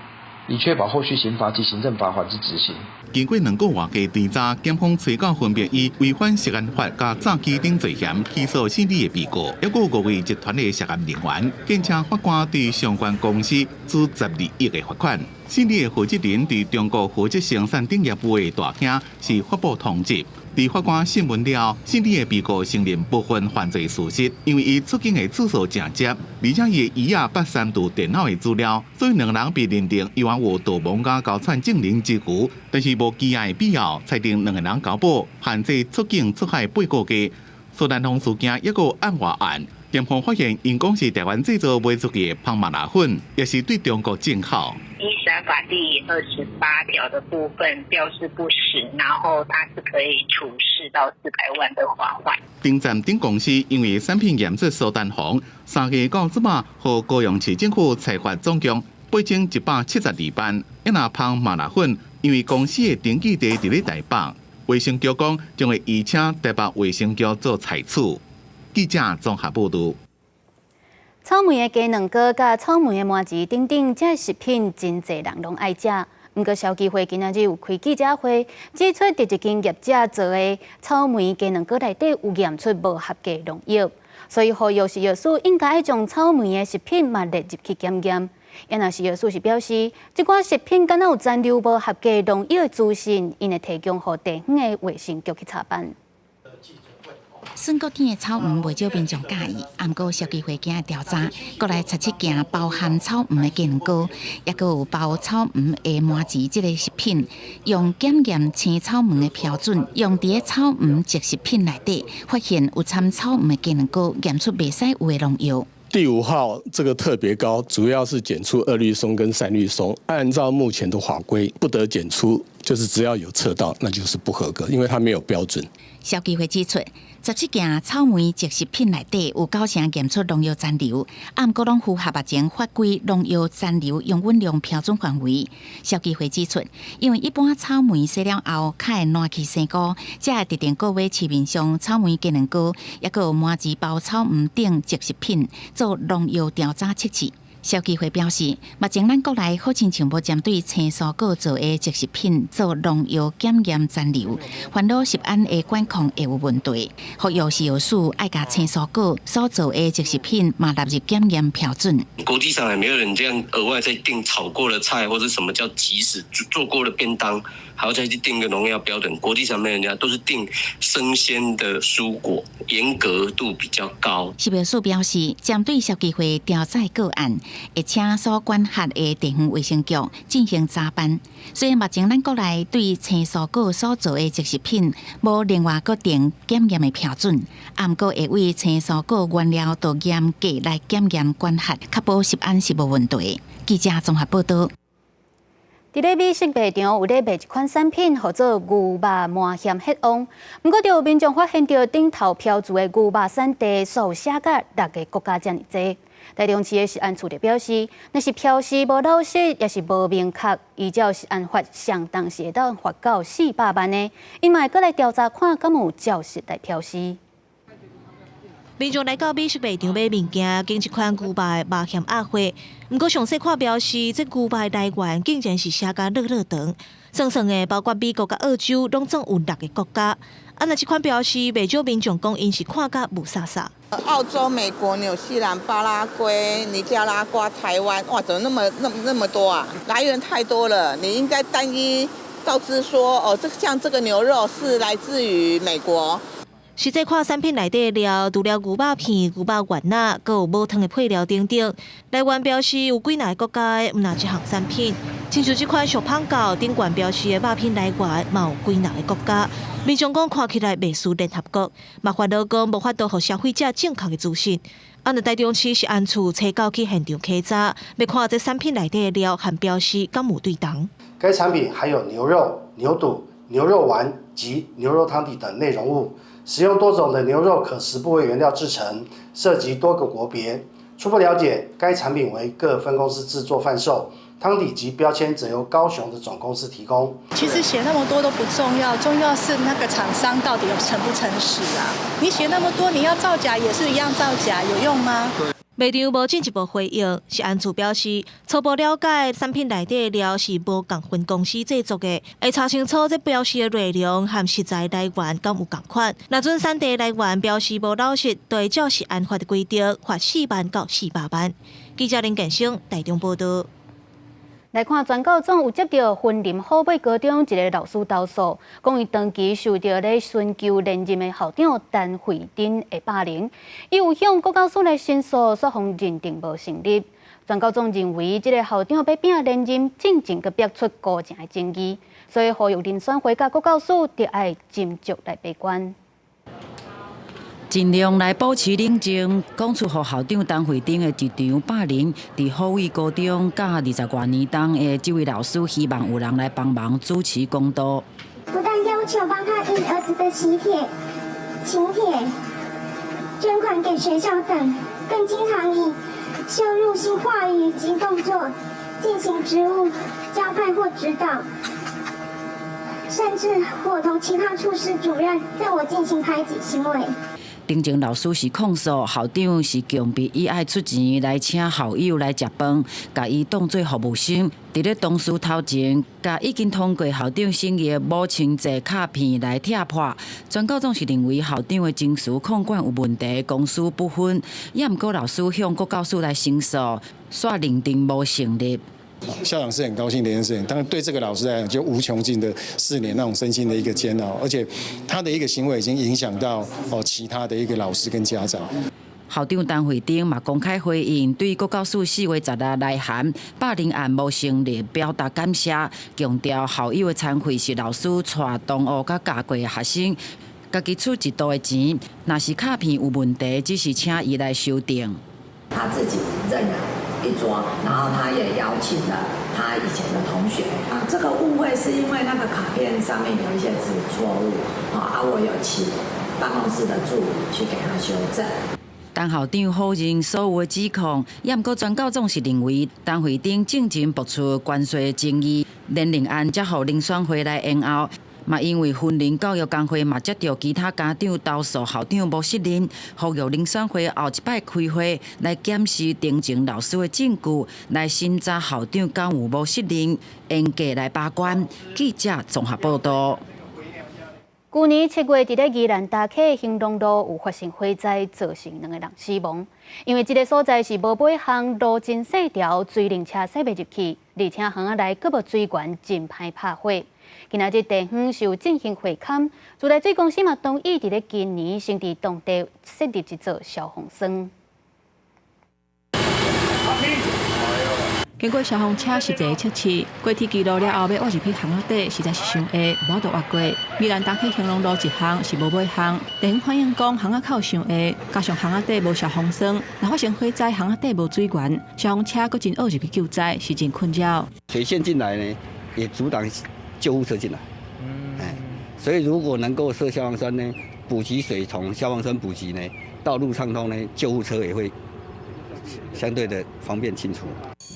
以確保後續刑罰及行政罰款之執行。經過2個外的追查，檢方催告分別以違反食安法佮詐欺等罪嫌起訴姓李的被告，抑閣五位集團的涉案人員，建請法官對相關公司處12億的罰款。姓李的負責人佇中國負責生產等業務的大兄是發布通緝。佇法官審問了後，姓李的被告承認部分犯罪事實，因為伊出境的次數誠濟，而且伊的姨仔捌刪除電腦的資料，所以兩人被認定猶有盜墓佮勾串證人之虞，但是無羈押的必要，裁定兩个人交保，限制出境出海八個月。蘇丹紅事件抑閣案外案，檢方發現𪜶公司台灣製造賣出去的胖麻辣粉，也是對中國進口。依食安法第28條的部分表示不實，然後它是可以處4到400萬的罰款。丁站等公司因為產品驗出蘇丹紅，3月到這馬，予高雄市政府裁罰總共8172萬。抑若芳麻辣粉，因為公司的登記地佇咧台北，衛生局講將會移請台北衛生局做採取。記者綜合報導。草莓的雞卵糕、佮草莓的麻糍等等，這食品真濟人攏愛食。毋過消基會今仔日有開記者會，指出佇一間業者做的草莓雞卵糕內底有驗出無合格農藥，所以呼籲食藥署應該愛將草莓的食品嘛列入去檢驗。抑若食藥署是表示，這寡食品敢若有殘留無合格農藥的資訊，𪜶會提供予地方的衛生局去查辦。蒜骨頂的草黃袂少民眾佮意，毋過消基會今日調查，國內17件包含草黃的雞卵糕，抑閣有包草黃的麻糍這个食品，用檢驗青草黃的標準，用佇咧草黃即食品內底，發現有摻草黃的雞卵糕，驗出袂使有的農藥。第五號這個特別高，主要是檢出二氯松跟三氯松。按照目前的法規，不得檢出，就是只要有測到，那就是不合格，因為它沒有標準。消基會指出，17件草莓即食品內底有九成檢出農藥殘留，毋過攏符合目前法規農藥殘留容忍量標準範圍。消基會指出，因為一般草莓洗了後，較會爛去生菇，才會特定購買市面上草莓雞卵糕，抑閣有麻糍包草黃等即食品做農藥調查測試。消基會表示，目前咱國內好親像無針對青蔬果做的即食品做農藥檢驗殘留，煩惱食安的管控會有問題。呼籲食藥署愛共青蔬果所做的即食品嘛納入檢驗標準。國際上也沒有人這樣額外再訂炒過的菜，或者什麼叫即食做過的便當，還要再去訂個農藥標準。國際上面人家都是訂生鮮的蔬果，嚴格度比較高。食藥署表示，針對消基會調查個案，會請所管轄的地方衛生局進行查辦。雖然目前咱國內對青蔬果所做的即食品無另外閣定檢驗的標準，毋過會為青蔬果原料都嚴格來檢驗管轄，確保食安是無問題。記者綜合報導。佇咧美食賣場有咧賣一款產品，號做牛肉麻鹹血旺。毋過，就有民眾發現著頂頭標註的牛肉產地數寫甲六个國家遮爾濟。台中市的食安處就表示，若是標示無老實，抑是無明確，依照食安法，相當是會當罰到400萬的。𪜶嘛會閣來調查看，敢有照實來標示。民眾來到美食賣場買物件，揀一款牛肉的麻鹹鴨血。毋過詳細看標示，這牛肉的來源竟然是寫甲落落長，算算的包括美國佮澳洲，攏總有六个國家。啊，若這款標示，袂少民眾講，𪜶是看甲霧煞煞。澳洲、美國、紐西蘭、巴拉圭、尼加拉瓜、台灣，哇，怎麼那麼、那麼、那麼多啊？來源太多了，你應該單一告知說，哦，這像這個牛肉是來自於美國。實際看產品內底的料，除了牛肉片、牛肉丸仔，閣有無糖的配料等等。來源標示有幾若個國家的，毋但這項產品，親像這款俗芳教頂懸標示的肉品來源，嘛有幾若個國家。民眾講看起來袂輸聯合國，嘛煩惱講無法度予消費者正確的資訊。啊，若台中市食安處初九去現場稽查，欲看這產品內底的料和標示敢有對同。該產品含有牛肉、牛肚、牛肉丸及牛肉湯底等內容物。使用多種的牛肉可食部位原料製成，涉及多個國別。初步了解，該產品為各分公司製作販售，湯底及標籤則由高雄的總公司提供。其實寫那麼多都不重要，重要是那個廠商到底有誠不誠實啊？你寫那麼多，你要造假也是一樣造假，有用嗎？賣場無進一步回應，食安處表示初步了解，產品內底的料是無仝分公司製作的，會查清楚這標示的內容和食材來源敢有仝款。若準產地來源標示無老實，就會照食安法的規定，罰4萬到400萬。記者林建生台中報導。來看全教總有接著雲林虎尾高中一个老師投訴，講伊長期受著咧尋求連任的校長陳惠珍的霸凌，伊有向國教署來申訴，煞予認定無成立。全教總認為，這个校長欲拼連任，進前閣逼出高層的爭議，所以呼籲遴選會佮國教署著愛斟酌來把關。盡量來保持冷靜，講出予校長陳惠珍的一場霸凌。佇虎尾高中教20外年當的這位老師，希望有人來幫忙主持公道。不但要求幫他印兒子的喜帖、請帖、捐款給學校等，更經常以羞辱性話語及動作進行職務交派或指導，甚至夥同其他處室主任對我進行排擠行為。頂前老師是控訴校長是強迫伊愛出錢來請校友來食飯，共伊當做服務生。佇咧同事頭前，共已經通過校長審議的母親節卡片來拆破。全教總是認為校長的情緒控管有問題，公私不分。也毋過老師向國教署來申訴，煞認定無成立。校長是很高興的一件事情，當然對這個老師來講，就無窮盡的4年那種身心的一個煎熬，而且他的一個行為已經影響到哦其他的一個老師跟家長。校長陳惠丁嘛公開回應，對國教署4月16來函霸凌案無成立，表達感謝，強調校友的餐費是老師帶同學佮教過的學生，家己出一度的錢，若是卡片有問題，只是請伊來修訂。他自己認了一桌，然後他也邀請了他以前的同學。啊，這個誤會是因為那個卡片上面有一些字錯誤，啊，我有請辦公室的助理去給他修正。陳校長否認所有的指控，也毋過全校總是認為陳惠丁進前爆出關稅爭議，連任案才予遴選會來延後。嘛，因為雲林教育工會嘛接著其他家長投訴校長無責任，呼籲遴選會後一擺開會來檢視定情老師的證據，來審查校長敢有無責任，嚴格來把關。記者綜合報道。舊年7月，佇咧宜蘭大溪興隆路有發生火災，造成兩個人死亡。因為這个所在是無尾巷，路真細條，水龍車駛袂入去，而且巷仔內閣無水源，真歹拍火。今仔日地方是有進行會勘，自來水公司嘛同意佇咧今年先佇當地設立一座消防栓。經過消防車實際測試，過鐵記錄了後，欲挖入去巷仔底，實在是傷狹，無法度挖過。宜蘭大溪興隆路一巷是無尾巷，地方反映講巷仔口傷狹，加上巷仔底無消防栓，若發生火災，巷仔底無水源，消防車閣真僫入去救災，是真困擾。水線進來呢，也阻擋救護車進來。所以如果能夠設消防栓呢，補給水從消防栓補給呢，道路暢通呢，救護車也會相對的方便進出。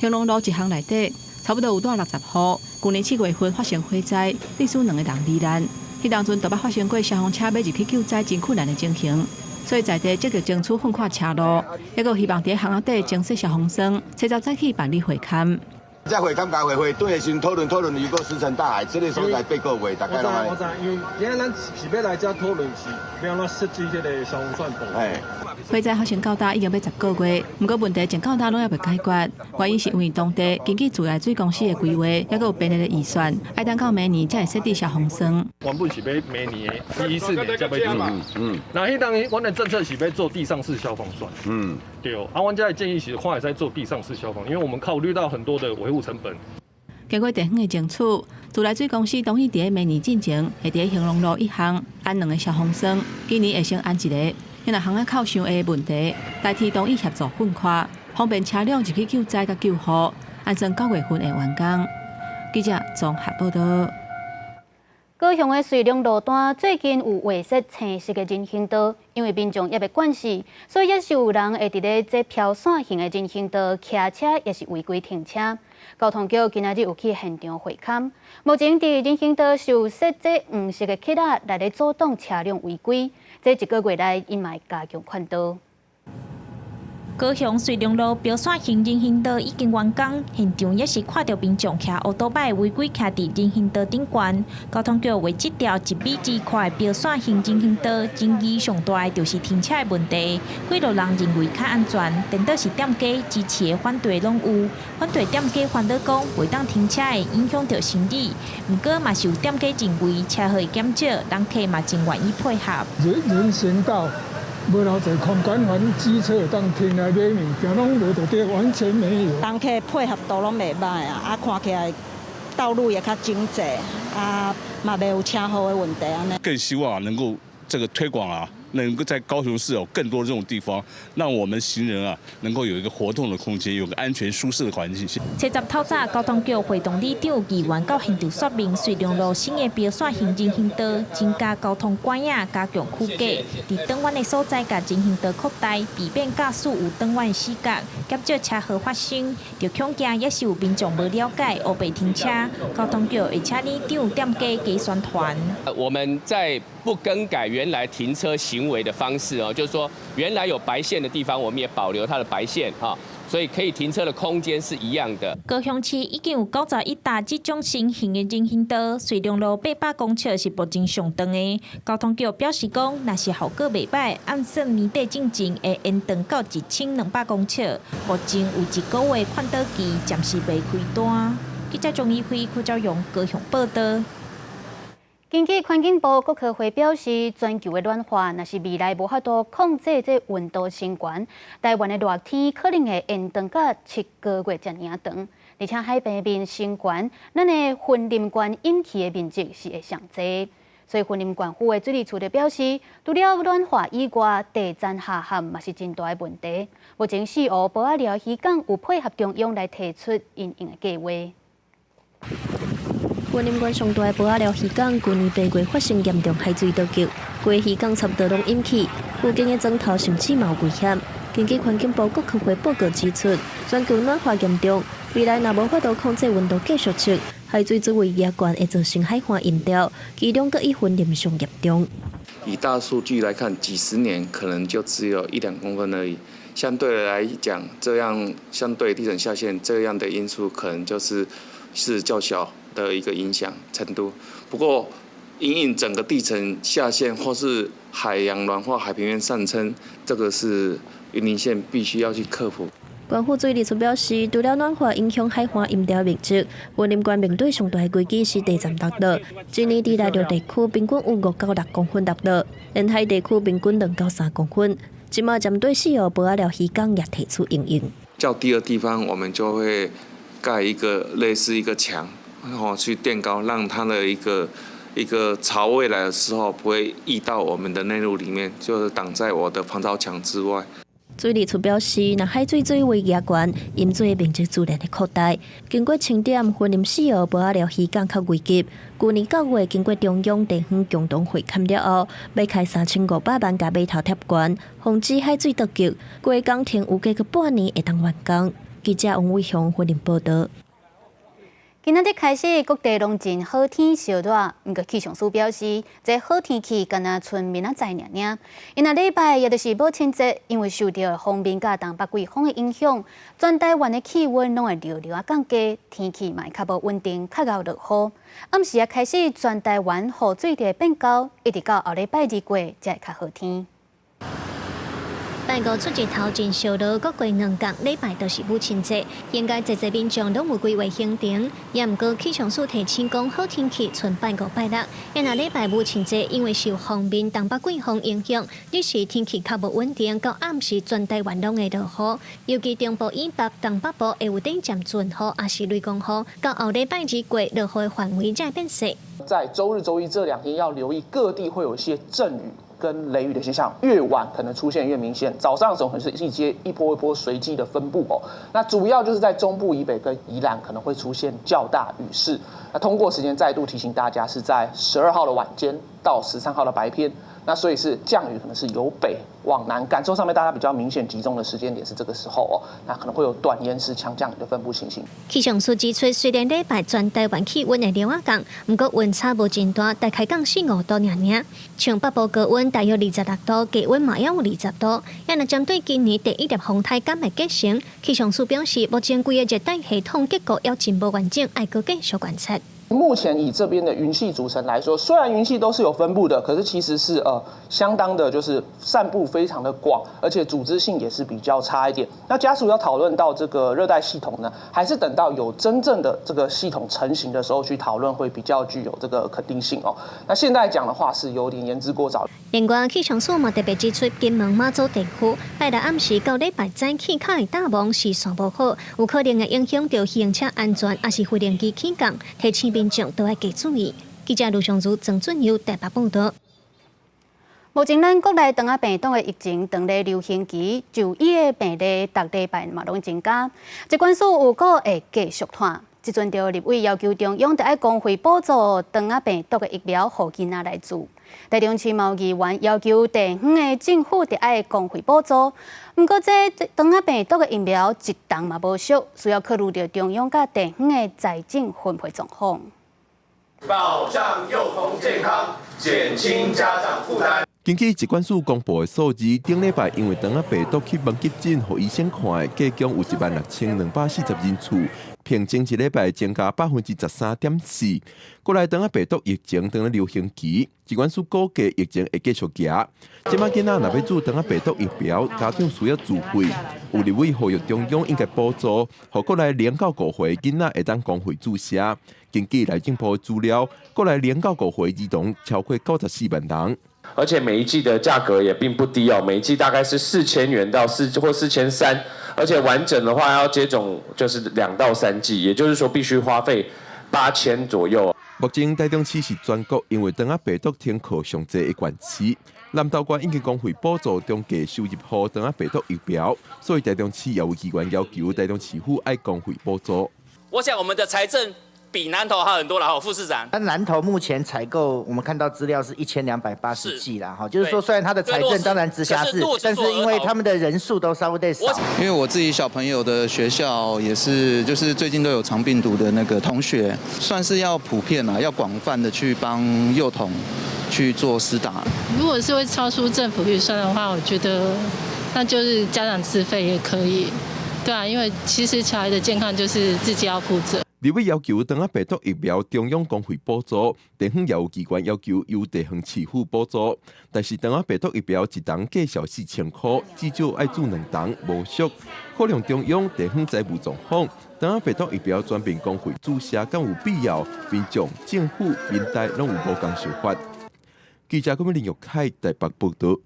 興隆路一巷內底，差不多有蹛60戶。舊年7月份發生火災，致使兩個人罹難。彼當陣就捌發生過消防車欲入去救災真困難的情形，所以在地積極爭取擴寬車路，抑閣希望佇巷仔底增設消防栓，初十早起辦理會勘。在會勘共會會長的時陣討論討論，如果石沉大海，這个所在8個月，大概攏愛。我知我知，因為今仔咱是欲來遮討論是欲按怎設計這个消防栓部。火災發生到今已經欲10個月，毋過問題從到今攏猶未解決。原因是因為當地根據自來水公司的規劃，抑閣有編列的預算，愛等到明年才會設置消防栓。原本是欲明年14年才欲做，那彼當阮的政策是欲做地上式消防栓。對哦。啊，阮遮的建議是看會使做地上式消防，因為我們考慮到很多的維護成本。經過地方的爭取，自來水公司同意佇明年進前，會佇興隆路一巷安兩个消防栓，今年會先安一个。因為巷仔口傷狹的問題，代替同意協助擴寬，方便車輛入去救災佮救護，按算9月份會完工。記者綜合報道。高雄的瑞隆路段最近有畫設青色的人行道，因為民眾猶未慣勢，所以也是有人會佇咧這飄線型的人行道騎車，抑是違規停車。交通局今仔日有去現場會勘，目前佇人行道是有設這黃色的鐵仔來咧阻擋車輛違規。這一個月內，𪜶嘛會加強勸導。高雄瑞隆路標線型人行道已經完工，現場也是看著民眾騎烏多擺違規徛佇人行道頂懸。交通局為這條1米2寬的標線型人行道，爭議上大的就是停車的問題。幾落人認為較安全，顛倒是店家支持的反對攏有。反對店家煩惱講，袂當停車會影響著生意。毋過嘛是有店家認為車禍會減少，人客嘛真願意配合。人行道無偌濟空間，反正機車會當停來買物件，攏無就對，完全沒有。人客配合度攏袂䆀啊，啊看起來道路也較整齊，啊嘛袂有車禍的問題按呢。更希望能夠這個推廣啊，能夠在高雄市有更多這種地方，讓我們行人啊能夠有一個活動的空間，有個安全舒適的環境。初十透早，交通局會同里長議員到現場說明，瑞隆路新的標線型人行道，增加交通管影，加強區隔。佇轉彎的所在，共人行道擴大，避免駕駛有轉彎死角，減少車禍發生。著恐驚也是有民眾無了解，烏白停車。交通局會請里長店家加宣傳。我們在不更改原來停車行為的方式哦，就是說原來有白線的地方，我們也保留它的白線哈，所以可以停車的空間是一樣的。高雄市已經有91搭這種新型的人行道，瑞隆路800公尺是目前上長的。交通局表示講，若是效果袂䆀，按算年底進前會延長到1200公尺。目前有一個月勸導期，暫時未開單。記者鍾怡輝、柯昭勇高雄報道。根據環境部國科會表示，全球的暖化，若是未來無法度控制這溫度升懸，台灣的熱天可能會延長到7個月遮爾長。而且海平面升懸，咱的雲林縣淹去的面積是會上濟。所以雲林縣府的水利處就表示，除了暖化以外，地層下陷嘛是真大的問題。目前四湖埔仔寮漁港有配合中央來提出因應的計劃。雲林縣上大的埔仔寮漁港，舊年8月發生嚴重海水倒灌，規漁港差不多攏淹去，附近的磚頭甚至嘛有危險。根據環境部國科會報告指出，全球暖化嚴重，未來若無法度控制溫度繼續升，海水水位越懸會造成海岸淹掉，其中閣以雲林上嚴重。以大數據來看，幾十年可能就只有1-2公分而已。相對來講，這樣相對地層下陷這樣的因素，可能就是較小的一個影響程度。不過，因應整個地層下陷或是海洋暖化、海平面上升，這個是雲林縣必須要去克服。縣府水利處表示，除了暖化影響海岸淹掉面積，雲林縣面對上大的危機是地層塌落。今年佇內陸地區平均有5到6公分塌落，沿海地區平均2到3公分。這馬針對四湖埔仔寮漁港也提出因應。較低的地方，我們就會蓋一個類似一個牆，然後去墊高，讓它的一個潮位來的時候，不會溢到我們的內陸裡面，就是擋在我的防潮牆之外。水利處表示，若海水水位加懸，淹水面積自然會擴大。經過清點，雲林四湖埔仔寮漁港較危急。舊年9月，經過中央地方共同會勘了後，欲開3500萬共碼頭疊懸，防止海水倒灌。規工程預計閣半年會當完工。記者王偉雄雲林報道。今仔日開始，各地攏真好天燒熱。毋過氣象署表示，這好天氣敢若賰明仔載爾爾。今仔禮拜也就是母親節，因為受著鋒面佮東北季風的影響，全台灣的氣溫攏會略略降低，天氣嘛會較無穩定，較𠢕落雨。暗時仔開始，全台灣雨水就會變厚，一直到後禮拜二過才會較好天。拜五出日頭真燒熱，閣過兩工禮拜就是母親節，應該濟濟民眾攏有規劃行程。也毋過氣象署提醒講，好天氣賰拜五拜六，也若禮拜母親節，因為受鋒面東北季風影響，日時天氣較無穩定，到暗時全台灣攏會落雨。尤其中部以北、東北部會有短暫陣雨，抑是雷公雨。到後禮拜二過，落雨範圍才會變細。在週日、週一這兩天要留意各地會有一些陣雨跟雷雨的現象，越晚可能出現越明顯。早上總可能是一些一波一波隨機的分布哦。那主要就是在中部以北跟宜蘭可能會出現較大雨勢。那通過時間再度提醒大家，是在12號的晚間到13號的白天。那所以是降雨可能是由北往南，感受上面大家比較明顯集中的時間點是這個時候哦。那可能會有短延時強降雨的分布情形。氣象署指出，雖然禮拜全台灣氣溫會略仔降，毋過溫差無真大，大概降4-5度爾爾。像北部高溫大約26度，低溫嘛也有20度。也若針對今年第一粒風颱敢會結成，氣象署表示，目前規个熱帶系統結構猶真無完整，愛閣繼續觀察。目前以這邊的雲系組成來說，雖然雲系都是有分布的，可是其實是相當的，就是散布非常的廣，而且組織性也是比較差一點。那加速要討論到這個熱帶系統呢，還是等到有真正的這個系統成型的時候去討論，會比較具有這個肯定性哦。那現在講的話是有點言之過早。另外，氣象署嘛特別指出，金門馬祖地區拜六暗時到禮拜早起較會大霧視線無好，有可能會影響著行車安全，抑是飛行機起降，提醒民眾都愛加注意。記者盧尚如、曾俊佑台北報道。目前咱國內腸仔病毒的疫情當咧流行期，就醫的病例逐禮拜嘛攏增加。疾管署有閣會繼續拖，這陣著立委要求中央著愛公費補助腸仔病毒的疫苗，予囡仔來注。台中市嘛有議員要求地方的政府著愛公費補助，毋過這腸仔病毒的疫苗一筒嘛無俗，需要考慮著中央佮地方的財政分配狀況。保障幼童健康，減輕家長負擔。根據疾管署公布的數字，頂禮拜因為腸仔病毒去問急診，予醫生看的，計共有16,240人次，平均一禮拜增加13.4%。過來腸仔病毒疫情當咧流行期，疾管署估計疫情會繼續行。這擺囡仔若欲注腸仔病毒疫苗，家長需要自費。有立委呼籲中央應該補助，予國內0到5歲囡仔會當公費注射。根據內政部資料，國內0到5歲兒童超過94萬人。而且每一劑的價格也並不低哦，每一劑大概是4000元到4或4300，而且完整的話要接種就是2到3劑，也就是說必須花費8000左右。目前台中市是全國因為腸仔病毒停課上濟的縣市，南投縣已經公費補助中低收入戶腸仔病毒疫苗，所以台中市也有議員要求台中市府愛公費補助。我想我們的財政比南投好很多了，哈，副市長。那南投目前採購，我們看到資料是1280劑啦，哈，就是說雖然他的財政當然直轄市，但是因為他們的人數都稍微得少。因為我自己小朋友的學校也是，就是最近都有腸病毒的那個同學，算是要普遍啦，要廣泛的去幫幼童去做施打。如果是會超出政府預算的話，我覺得那就是家長自費也可以，對啊，因為其實小孩的健康就是自己要負責。立委要求腸仔病毒疫苗中央公費補助，地方也有機關要求由地方市府補助。但是腸仔病毒疫苗一針價數4000箍，至少愛注兩針，無俗。考量中央地方財務狀況，腸仔病毒疫苗全面公費注射敢有必要？民眾、政府、民代攏有無仝想法。記者郭林玉凱台北報導。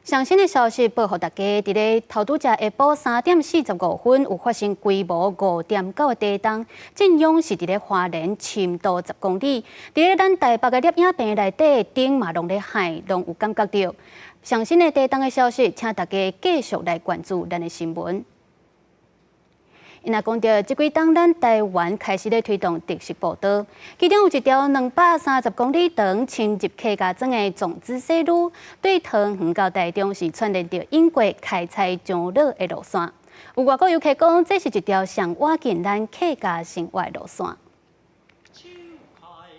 上新的消息報予大家，佇咧頭拄才下晡3點45分，有發生規模5.9的地動，震央是佇咧花蓮深度10公里，佇咧咱台北的攝影棚內底燈嘛攏咧響，攏有感覺著。上新的地動的消息，請大家繼續來關注咱的新聞。伊若講著這幾冬，咱台灣開始咧推動特色步道，其中有一條230公里長、深入客家莊的撞子西路，對桃園到台中是串聯著英國開採樟腦的路線。有外國遊客講，這是一條上倚近咱客家生活的路線。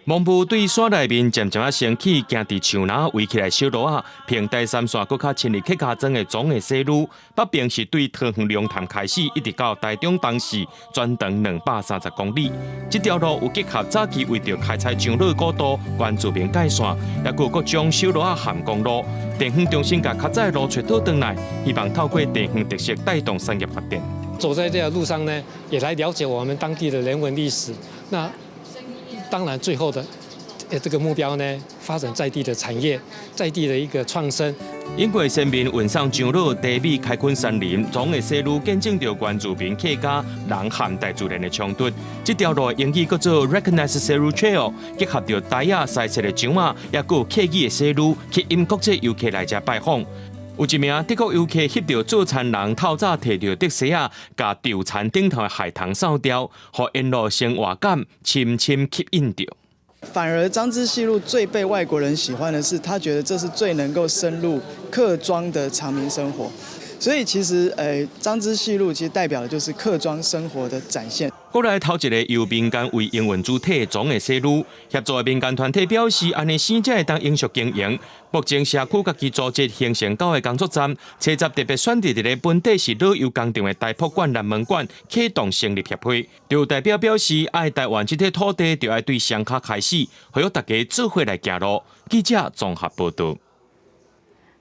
蒙霧對山內面漸漸仔升起，行佇樹林圍起來小路仔，平台三線閣較深入客家莊的總的西路，北邊是對桃園龍潭開始，一直到台中東勢，全長230公里。這條路有結合早期為著開採樟腦古道原住民界線，也閣有各種小路仔涵公路。地方中心共較早的路揣倒轉來，希望透過地方特色帶動產業發展。走在這條路上呢，也來了解我們當地的人文歷史。那當然，最後的這個目標呢，發展在地的產業，在地的一個創生。英國先民運送樟腦、茶米開墾山林，總的西路見證著原住民客家人和大自然的衝突。這條路的英語叫做 Recognize Seru Trail，結合著台仔西式的樟仔，也閣有客語的西路，吸引國際遊客來遮拜訪。有一名德國遊客翕著做田人透早提著竹箢仔，共稻田頂頭的害蟲掃掉，予沿路生活感深深吸引著。反而樟之細路最被外國人喜歡的是，他覺得這是最能夠深入客莊的常民生活。所以其實，樟之細路其實代表的就是客莊生活的展現。國內頭一個由民間為營運主體總的西路協助的民間團體表示，按呢生才會當永續經營。目前社區家己組織形成九個工作站，初十特別選擇佇咧本地是老油工廠的台北縣南門縣啟動成立協會。就有代表表示，愛台灣這塊土地，就愛對雙跤開始，呼籲大家做伙來行路。記者綜合報導。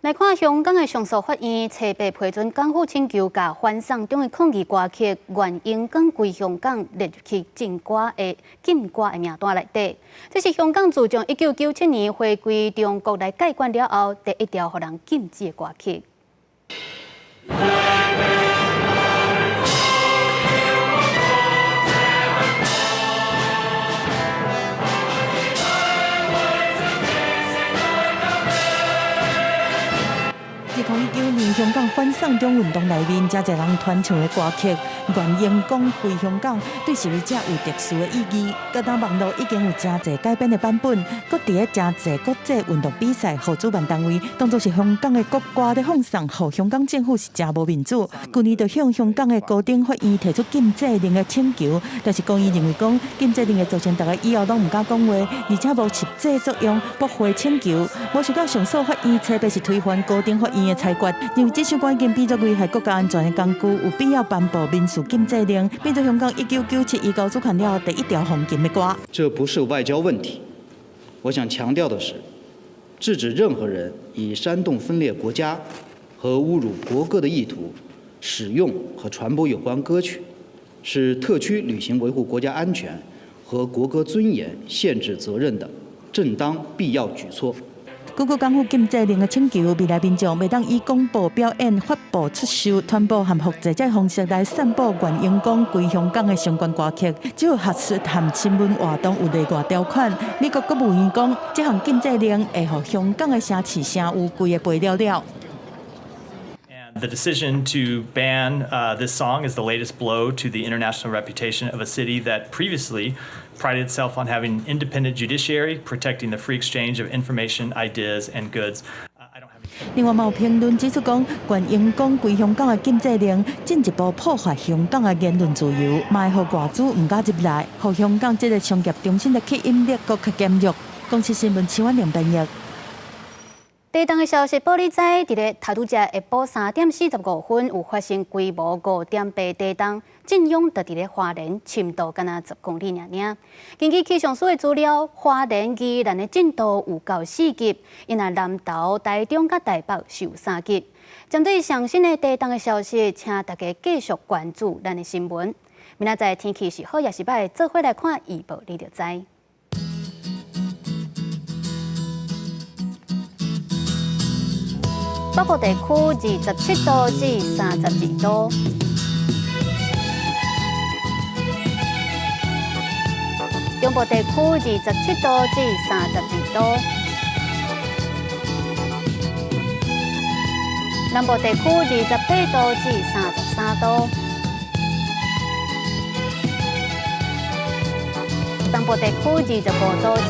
來看香港的上訴法院，初八批准港府請求，共反送中的抗議歌曲《願榮光歸香港》列入去禁歌的禁歌的名單內底。這是香港自從1997年回歸中國來改管了後，第一條予人禁止的歌曲。2019年，年香港反送中運動內面，誠濟人傳唱的歌曲《願榮光歸香港》，對示威者有特殊的意義。閣當網路已經有誠濟改編的版本，閣佇咧誠濟國際運動比賽，予主辦單位當作是香港的國歌咧放送，予香港政府是誠無面子。舊年就向香港的高等法院提出禁制令的請求，但是高院認為講禁制令會造成大家以後攏毋敢講話，而且無實際作用，駁回請求。無想到上訴法院冊閉是推翻高等法院的裁決，認為這首歌已經變作危害國家安全的工具，有必要頒布民事禁制令，變做香港1997移交主權了後第一條封禁的歌。這不是外交問題，我想強調的是，制止任何人以煽動分裂國家和侮辱國歌的意圖使用和傳播有關歌曲，是特區履行維護國家安全和國歌尊嚴憲制責任的正當必要舉措。根據港府禁制令的請求，未來民眾袂當以廣播、表演、發布、出售、傳播和複製這方式來散布願榮光歸香港的相關歌曲。只有學術和新聞活動有例外條款。美國國務院講，這項禁制令會予香港的城市聲譽規个賠了了。 The decision to ban this song is the latest blow to the international reputation of a city that previously prided itself on having an independent judiciary protecting the free exchange of information, ideas, and goods. 另外，嘛有評論指出講，願榮光歸香港的禁制令進一步破壞香港的言論自由，嘛會予外資毋敢入來，予香港這个商業中心的吸引力閣較減弱。公視新聞徐婉玲編譯。地動的消息，報你知，佇咧頭拄才下晡3點45分，有發生規模5.8地動，震央就佇咧花蓮深度敢若10公里爾爾。根據氣象署的資料，花蓮宜蘭的震度有夠4級，伊若南投、台中佮台北是有3級。針對上新的地動的消息，請大家繼續關注咱的新聞。明仔載天氣是好抑是䆀，做伙來看預報，你就知。北部地區27度至32度，中部地區27度至32度，南部地區28度至33度，東部地區25度至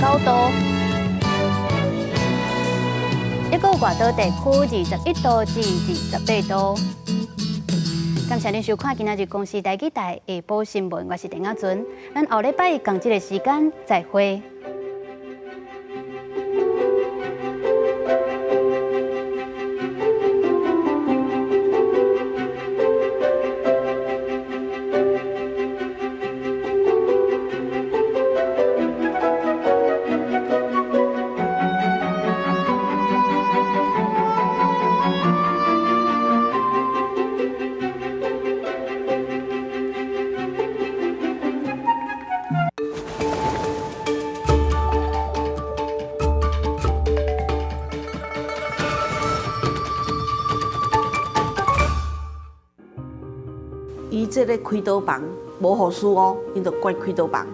29度。一個外島地區21度至28度。感謝您收看今仔日公視台語台下晡新聞，我是鄧亞純。咱後禮拜仝這个時間再會。伊這个開刀房無護士哦，𪜶就關開刀房。